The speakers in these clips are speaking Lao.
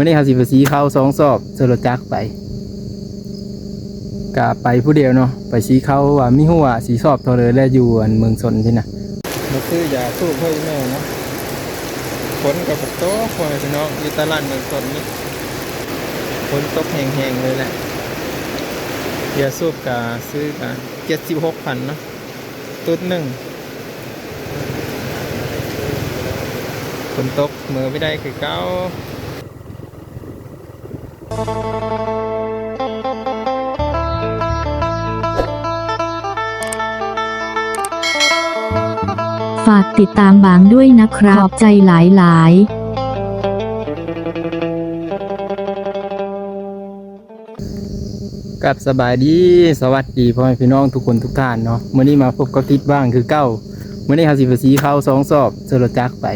ມື້ນີ້ເຮົາຊິໄປສີເຂົ້າສອງສອບ ເຊີລົດຈັກໄປ ກະໄປຜູ້ດຽວເນາະ ໄປສີເຂົ້າວ່າມີຮູ້ວ່າສີສອບເທົ່າໃດ ແລະຢູ່ອັນເມືອງຊົນພີ້ນະ. ມາຊື້ຢາສູບໃຫ້ແມ່ເນາະ ຝົນກໍບໍ່ຕົກ ພໍ່ແມ່ພີ່ນ້ອງ ຢູ່ຕະຫຼາດເມືອງຊົນນີ້ ຝົນຕົກແຮງໆເລີຍແຫຼະ. ຢາສູບກະຊື້ກະເຈັດສິບຫົກພັນເນາະ ຕຸດໜຶ່ງ ຝົນຕົກເມືອໄປໄດ້ຄືເກົ່າ. ຝາກຕິດຕາມບາງດ້ວຍນະຄຣັບ ຂອບໃຈຫຼາຍໆ. ກັບສະບາຍດີ ສະຫວັດດີພໍ່ແມ່ພີ່ນ້ອງທຸກຄົນທຸກທ່ານເນາະ. ມື້ນີ້ມາພົບກັບທິດຫວ່າງຄືເກົ່າ. ມື້ນີ້ເຮົາຊິໄປສີເຂົ້າສອງສອບ ເຊີລົດຈັກໄປ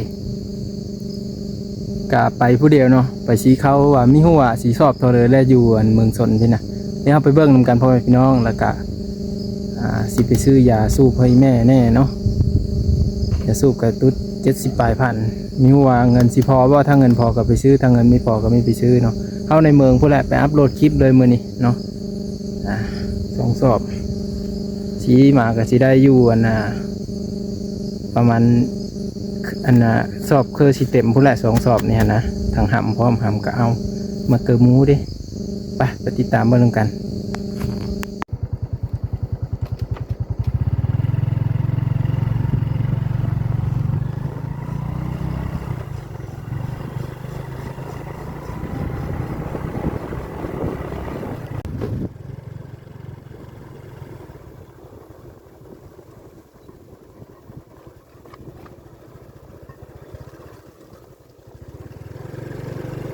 ກະໄປຜູ້ດຽວເນາະ ໄປສີເຂົ້າວ່າມີຮູ້ວ່າສີສອບເທົ່າໃດ ແລະຢູ່ອັນເມືອງຊົນພີ້ນະ. ດຽວເຮົາໄປເບິ່ງນຳກັນພໍ່ແມ່ພີ່ນ້ອງ ແລ້ວກະ ອ່າ ຊິໄປຊື້ຢາສູບໃຫ້ແມ່ແດ່ເນາະ. ຢາສູບກະຕຸດເຈັດສິບປາຍພັນ ມີຮູ້ວ່າເງິນຊິພໍບໍ່ ຖ້າເງິນພໍກໍໄປຊື້ ຖ້າເງິນບໍ່ພໍກໍມີໄປຊື້ເນາະ. ເຮົາໃນເມືອງພຸ້ນແຫຼະ ໄປອັບໂຫຼດຄລິບເລີຍມື້ນີ້ເນາະ. ອ່າ ສອງສອບ ສີມາກໍຊິໄດ້ຢູ່ ອັນນ່າ ປະມານ ອັນນ່າ ສອບຄືຊິເຕັມພຸ້ນແຫຼະ ສອງສອບນີ້ຫັ້ນນະ ທັງຫຳພ້ອມ ຫຳກໍເອົາ ໝາກເກີໝູເດ້. ໄປ ໄປຕິດຕາມເບິ່ງນຳກັນ.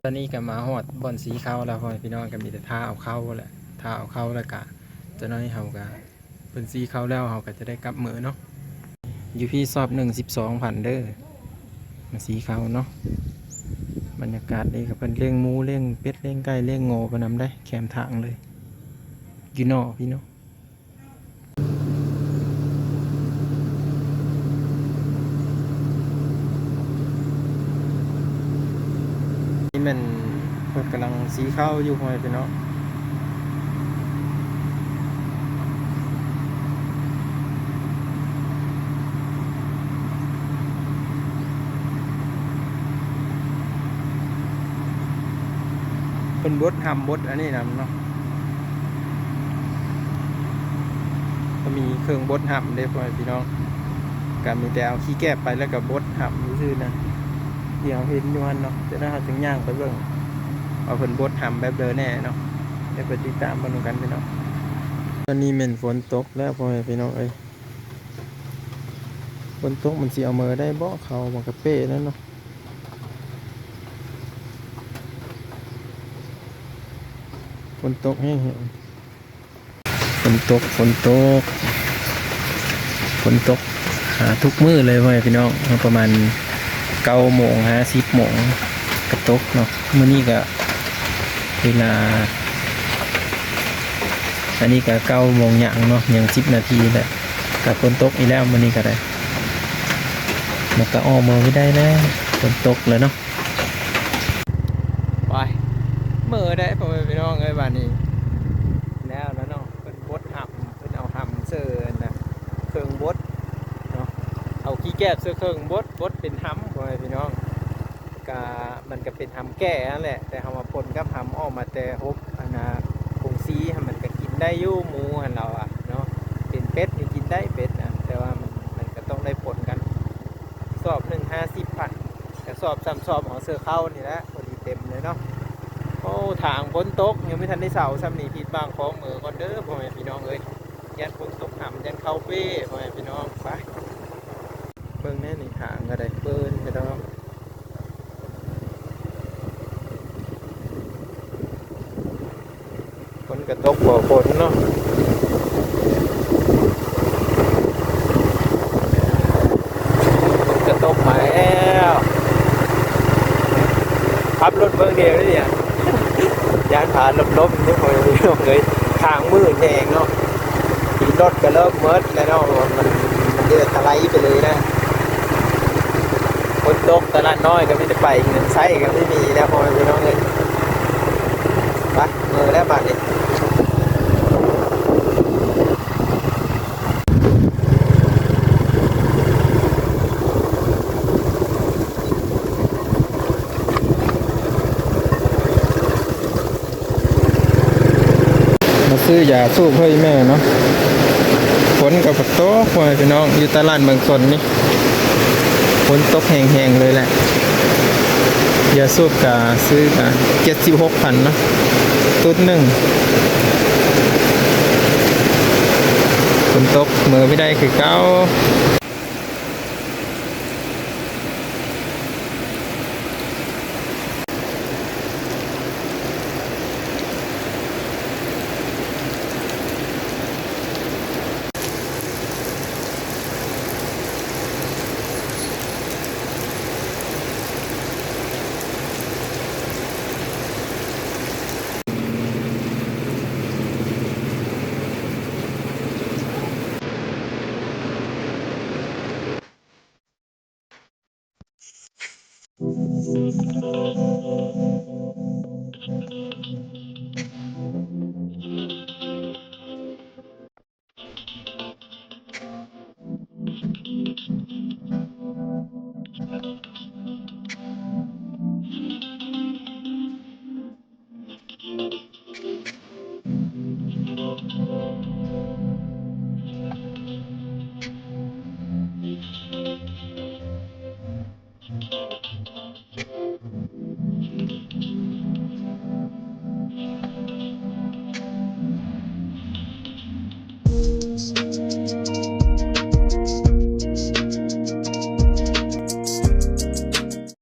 ຕອນນີ້ກໍມາຮອດບ່ອນສີເຂົ້າແລ້ວ ພໍ່ແມ່ພີ່ນ້ອງ ກໍມີແຕ່ຖ້າເອົາເຂົ້າແຫຼະ ຖ້າເອົາເຂົ້າແລ້ວກະ ຈັກໜ້ອຍເຮົາກະ ເພິ່ນສີເຂົ້າແລ້ວ ເຮົາກະຈະໄດ້ກັບເມືອເນາະ. ຢູ່ພີ້ສອບໜຶ່ງ ສິບສອງພັນເດີ ມາສີເຂົ້າເນາະ. ບັນຍາກາດດີ ກະເພິ່ນລ້ຽງໝູ ລ້ຽງເປັດ ລ້ຽງໄກ່ ລ້ຽງງົວໄປນຳໄດ໋ ແຄມທາງເລີຍ ຢູ່ນອກພີ້ເນາະ. ນີ້ແມ່ນເພິ່ນກຳລັງສີເຂົ້າຢູ່ ພໍ່ແມ່ພີ່ນ້ອງ. ເພິ່ນບົດຫຳບົດອັນນີ້ນຳເນາະ ກໍມີເຄື່ອງບົດຫຳເດ້ ພໍ່ແມ່ພີ່ນ້ອງ. ກໍມີແຕ່ເອົາຂີ້ແກບໄປ ແລ້ວກໍບົດຫຳຊື່ໆນະ ທີ່ເຮົາເຫັນຢູ່ຫັ້ນເນາະ. ຈະໄດ້ເຮົາຈຶ່ງຍ່າງໄປເບິ່ງວ່າເພິ່ນບົດຫຳແບບໃດແດ່ເນາະ. ດຽວໄປຕິດຕາມເບິ່ງນຳກັນພີ່ນ້ອງ. ຕອນນີ້ແມ່ນຝົນຕົກແລ້ວ ພໍ່ແມ່ພີ່ນ້ອງເອີຍ. ຝົນຕົກມັນຊິເອົາເມືອໄດ້ບໍ່ ເຂົ້າມັນກະເປ້ແລ້ວເນາະ. ຝົນຕົກແຮງໆ ຝົນຕົກ ຝົນຕົກ ຝົນຕົກຫາທຸກມື້ເລີຍ ພໍ່ແມ່ພີ່ນ້ອງ. ປະມານເກົ້າໂມງຫາສິບໂມງກະຕົກເນາະ. ມື້ນີ້ກະເວລາ ອັນນີ້ກະເກົ້າໂມງຫຍັງເນາະ ຍັງສິບນາທີແຫຼະ. ກະຝົນຕົກອີກແລ້ວມື້ນີ້ກະໄດ້ ມັນກະອອກເມືອໄປໄດ້ແລ້ວ ຝົນຕົກແລ້ວເນາະ. ໄປ ເມືອໄດ້ພໍ່ແມ່ພີ່ນ້ອງເອີຍ. ບາດນີ້ແລ້ວແລ້ວເນາະ ເພິ່ນບົດຫຳ ເພິ່ນເອົາຫຳເສີນນະ ເຄື່ອງບົດເນາະ ເອົາຂີ້ແກບເສີເຄື່ອງບົດ ບົດເປັນຫຳ ພໍ່ແມ່ພີ່ນ້ອງ. ກະ ມັນກະເປັນຫຳແກ່ຫັ້ນແຫຼະ ແຕ່ເຮົາມາປົນກັບຫຳອອກມາແຕ່ຮົບ ອັນນ່າ ກົງສີຫັ້ນ ມັນກະກິນໄດ້ຢູ່ ໝູຫັ້ນລາວວ່າເນາະ. ເປັນເປັດນີ້ກິນໄດ້ ເປັດນະ ແຕ່ວ່າມັນ ມັນກະຕ້ອງໄດ້ປົນກັນ. ສອບໜຶ່ງຫ້າສິບພັນ ກະສອບສ່ຳສອບເຮົາເສີເຂົ້ານີ້ແຫຼະ ພໍດີເຕັມເລີຍເນາະ. ໂອ້ ທາງຝົນຕົກ ຍັງບໍ່ທັນໄດ້ເຊົາຊ້ຳນີ້ ຜິດຫວັງຂອງເມືອກ່ອນເດີ ພໍ່ແມ່ພີ່ນ້ອງເອີຍ. ຢ້ານຝົນຕົກຫຳ ຢ້ານເຂົ້າເປ້ ພໍ່ແມ່ພີ່ນ້ອງ. ໄປ ເບິ່ງແນ່ນີ້ ທາງກະໄດ້ເປີນກະດອກ. ຝົນກະຕົກບໍ່ຝົນເນາະ ຝົນກະຕົກມາແລ້ວ. ຂັບລົດເບິ່ງແດ່ເລີຍ ຢ້ານຟ້າລົມໆເດີ ພໍ່ແມ່ພີ່ນ້ອງເອີຍ. ທາງມືດແຮງເນາະ ຂີ່ລົດກະເລີກໝົດແລ້ວເນາະ ມັນ ມັນເດືອດຖະໄຫຼໄປເລີຍນະ. ຝົນຕົກຕະຫຼາດນ້ອຍກໍມີແຕ່ໄປ ເງິນໃຊ້ກໍບໍ່ມີແລ້ວ ພໍ່ແມ່ພີ່ນ້ອງເອີຍ. ຊື້ຢາສູບໃຫ້ແມ່ເນາະ. ຝົນກໍບໍ່ຕົກ ພໍ່ແມ່ພີ່ນ້ອງ ຢູ່ຕະຫຼາດເມືອງຊົນນີ້ ຝົນຕົກແຮງໆເລີຍແຫຼະ. ຢາສູບກະຊື້ກະເຈັດສິບຫົກພັນເນາະ ຕຸດໜຶ່ງ. ຝົນຕົກເມືອໄປໄດ້ຄືເກົ່າ.